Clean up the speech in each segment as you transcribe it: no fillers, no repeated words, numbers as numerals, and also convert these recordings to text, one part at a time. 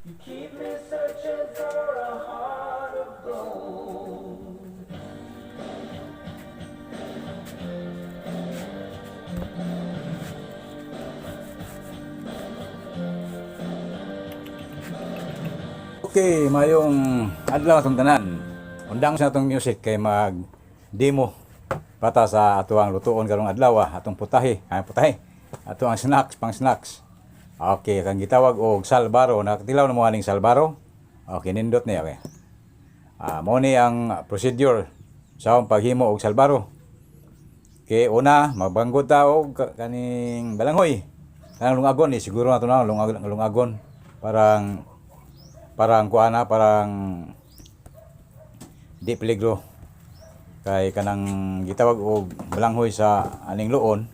You keep me searching for a heart of gold. Okay, mayong adlaw atong tanan. Undang sa atong music kay mag demo pata sa atoang lutuon karong adlaw, atong putahe, ay putahe. Ato ang snacks, pang snacks. Okay, kang gitawag og salbaro, nakatilaw na mo aning salbaro. Okay, nindot niya, okay. Mo ni ang procedure sa akong paghimo og salbaro. Okay, una, magbanggod ta og kaning balanghoy. Kanang lungagon eh, siguro na to na lungagon. Parang kuan na, parang di peligro kay kanang gitawag og balanghoy sa aning luon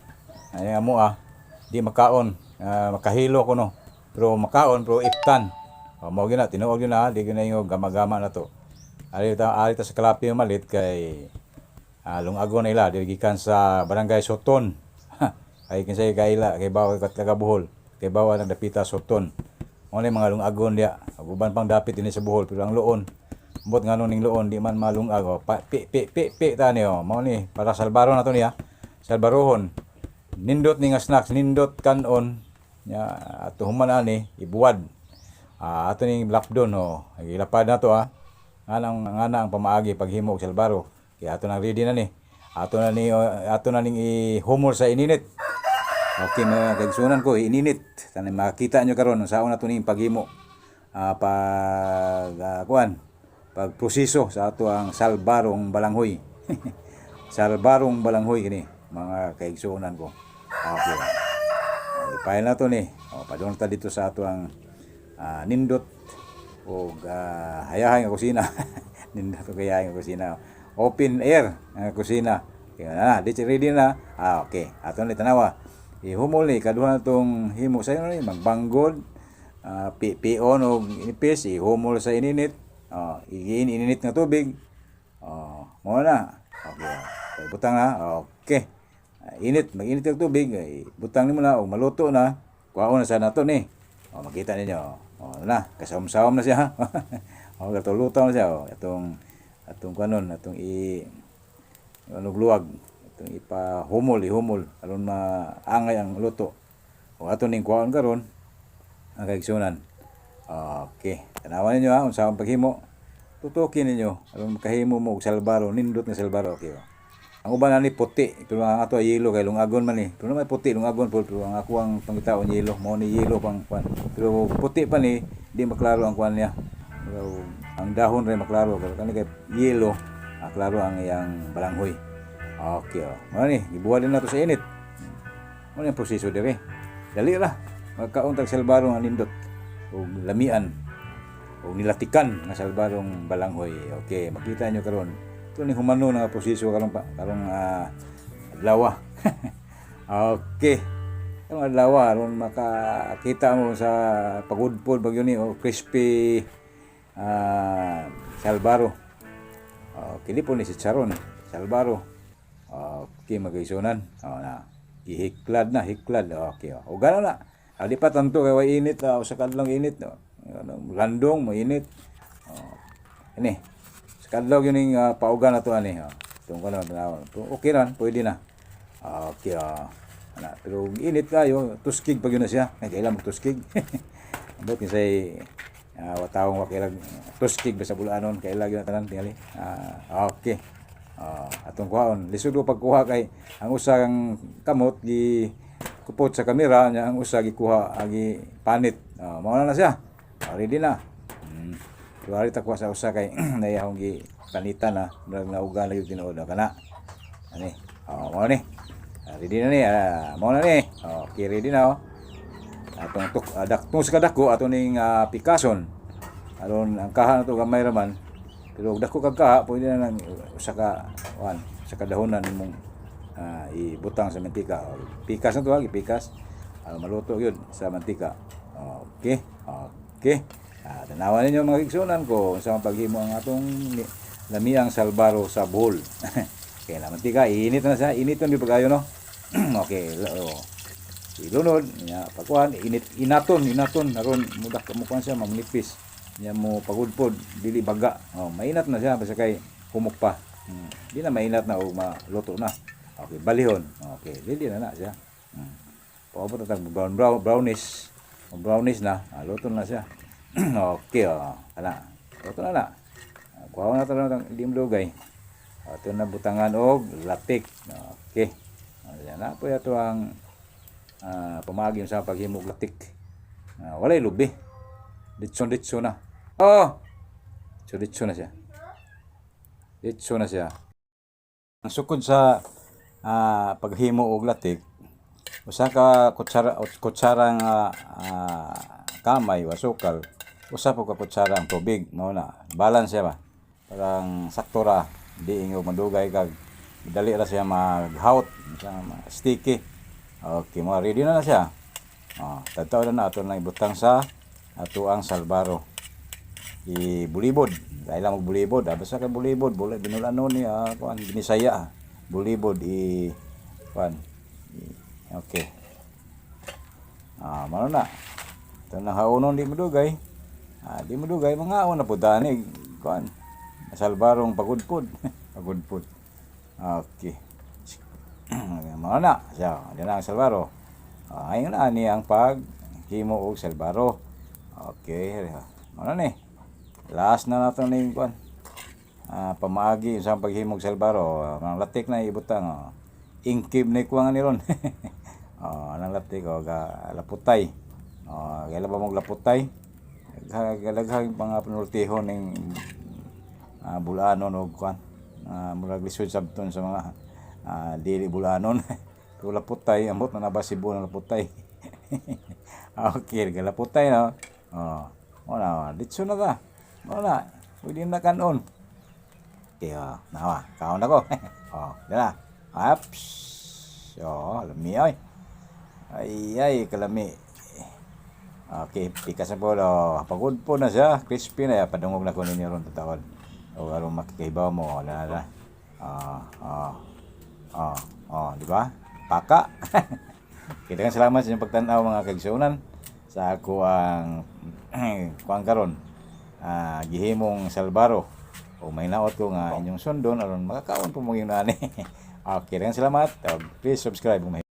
ay amo di makaon, makahilo kuno pero makaon pero iftan. O, mao gyud na tinuod gyud na di gyud na ingon gama-gama na to. Ari ta sa Kalapi malit kay lungagon na ila diri gikan sa Barangay Soton. Ay kinsay kaila kay bawa kat taga Bohol kay bawa nang dapita Soton. Mo ni mga lungagon diya, uban pang dapit dinhi sa Bohol, pero ang luon ambot ngano ning luon di man malungag. O pa, pi pi pi pi ta ni o mao ni para salbaro na to niya, salbarohon. Nindot ni nga snacks, nindot kanon nya. Ato human ani ibuwad, ato ning lapdon o gilapad na to. Ngana ang pamaagi paghimo og salbaro. Kaya ato nang ready na ni, ato na ni ato na ning ihumol sa ininit. Okay, mga kaigsunan ko, ininit. Tanay makita nyo karon unsaon na to ning paghimo. Pag kuan, pag proseso sa ato ang salbarong balanghoy. Salbarong balanghoy kini, mga kaigsunan ko. Okay. O, ipail na to ni. O, padung ta dito sa ato ang nindot og hayahay nga kusina. Nindot og hayahay nga kusina. Open air nga kusina. Kaya na, di ready na. Okay. Ato ni tanawa. Ihumol ni kaduha na tong himo sa ni magbanggod, pion og inipis, ihumol sa ininit. Oh, igiin ininit nga tubig. Oh, mo na. Okay. Butang na. Okay. Init, mag-init ang tubig, ay, butang nimo na og maluto na. Kuhaon na sa nato ni. O, makita ninyo. O, na, kasawom-sawom na siya. O, gatuluto na siya. O, atong kanon, atong i ano luwag, atong ipahumol, ihumol aron maangay ang luto. O, ato ning kuhaon karon ang kaigsunan. Okay, tanawan ninyo ha, unsa ang paghimo. Tutukin ninyo aron makahimo mo og salbaro, nindot nga salbaro. Okay. O. Ang uban ani puti, pero ang ato ay yelo kay lungagon man ni. Pero may puti lungagon po, pero ang ako ang pangitaon yelo, mao ni yelo pang kuan. Pero puti pa ni, di maklaro ang kuan niya. Pero ang dahon ray maklaro, pero kani kay yelo, klaro ang iyang balanghoy. Okay, oh. Mao ni, gibuhat din nato sa init. Mao ni ang proseso dire. Dali ra. Magkaon tag salbaro nga nindot ug lamian o nilatikan nga salbarong balanghoy. Okay, makita nyo karon. Ito ni humano nga proseso karon pa karong adlaw. Okay. Ang adlaw aron makakita mo sa pagudpod bagyo ni o crispy salbaro. Okay, di po ni si Charon, salbaro. Okay, magaisunan. Oh, na. Ihiklad na, hiklad. Okay. Oh. O gano'n na. Di pa tanto kay way init, sa kadlong init. No? Ano, landong mainit. Oh. Ini. Sa kadlaw yun yung paugan na to ani. Oh. Itong kanon, tanaw. Okay ran, pwede na. Okay. Oh. Ana, pero init kayo, tuskig pag yun na siya. Ay, kailan magtuskig. Ambot say watawong wakilag tuskig ba sa bulanon, kailag yun na tanan tingali. Okay. Atong kuhaon. Lisod ko pagkuha kay ang usang kamot gi kupot sa kamera nya ang usa gikuha agi panit. Mao na na siya. Ready na. Pero ari ta kuha sa usa kay naiyahong gi panitan na, murag nauga lagi tinuod na kana. Ani. Oh, mao ni. Ready na ni. Mao na ni. Okay, ready na oh. Atong tuk daktong sa kadako ato ning pikason. Aron ang kaha na to gamay ra man. Pero og dako kag kaha, pwede na lang usa ka kuan, usa ka dahonan nimong ibutang sa mantika. Pikas na to ha, gipikas. Maluto yun sa mantika. Okay. Okay. Tanawan ninyo mga igsunan ko sa paghimo ang atong lamiang salbaro sa Bohol. Okay na mantika, init na siya, init na di pa kayo no. Okay, oh. Ilunod nya, pagkuan, init, inaton, inaton aron mudak mo kuan siya, mamunipis nya, mo pagudpod, dili baga. Oh, mainat na siya basta kay humok pa. Di na mainat na o maluto na. Okay, balihon. Okay, dili na na siya. Paabot na tag brown, brown, brownish brownish na. Ah, luto na siya. Okay, oh, ana, luto na na. Ah, kuha na to lang, di mo dugay. Ato na butangan og latik. Okay. Ayan na po ato ang pamaagi sa paghimog latik. Ah, walay lubi. Ditson ditso na. Oh! So ditso na siya. Ditso na siya. Ang sukod sa paghimo og latik, usa ka kutsara, kutsara nga kamay o asukal, usa po ka kutsara ang tubig, mao na. Balance siya ba? Parang sakto ra, di ingog madugay kag dali ra siya maghawt, siya sticky. Okay, mo ready na na siya. Oh, tadtaw na na ato na ibutang sa ato ang salbaro. Ibulibod. Dahil lang magbulibod. Ah, basta kay bulibod, bulay binulano ni kuan binisaya. Ah. Bulibod i kuan. Okay. Ah, mano na. Ito na haonon, di madugay. Ah, di madugay mga na pud ani kuan. Salbarong pagudpod. Pagudpod. Okay. Mao na siya, di na ang salbaro. Ah, ayon na ani ang paghimo og salbaro. Okay, mao na ni. Last na nato ni kuan. Ah, pamaagi sa paghimog salbaro, ang latik na ibutang, oh. Ingkib ni kuang ni ron. Oh, anang latik oh, ga laputay. Oh, kaila ba mong laputay? Daghang mga panultihon ning bulanon og kuan. Murag lisod sabton sa mga dili bulanon. Pero laputay, ambot na ba Cebu na laputay. Okay, galaputay no. Oh, wala, ditso na ta. Wala, pwede na kanon. Okay, oh, nawa, kaon ako. Oh, dala. Ups. Oh, lami ay. Ay, ay, kalami. Okay, pikas na po. Oh. Pagod po na siya. Crispy na. Padungog na ko ninyo ron tatawad. O aron makikaibaw mo. Wala na. Ah, ah. Ah, ah, di ba? Paka. Kita salamat sa inyong pagtanaw, mga kaigsuonan, sa ako ang kuang karon. Ah, gihimong salbaro. O may naot ko nga inyong sundon aron makakaon po mo yung nani. Okay, daghang salamat. Please subscribe kung may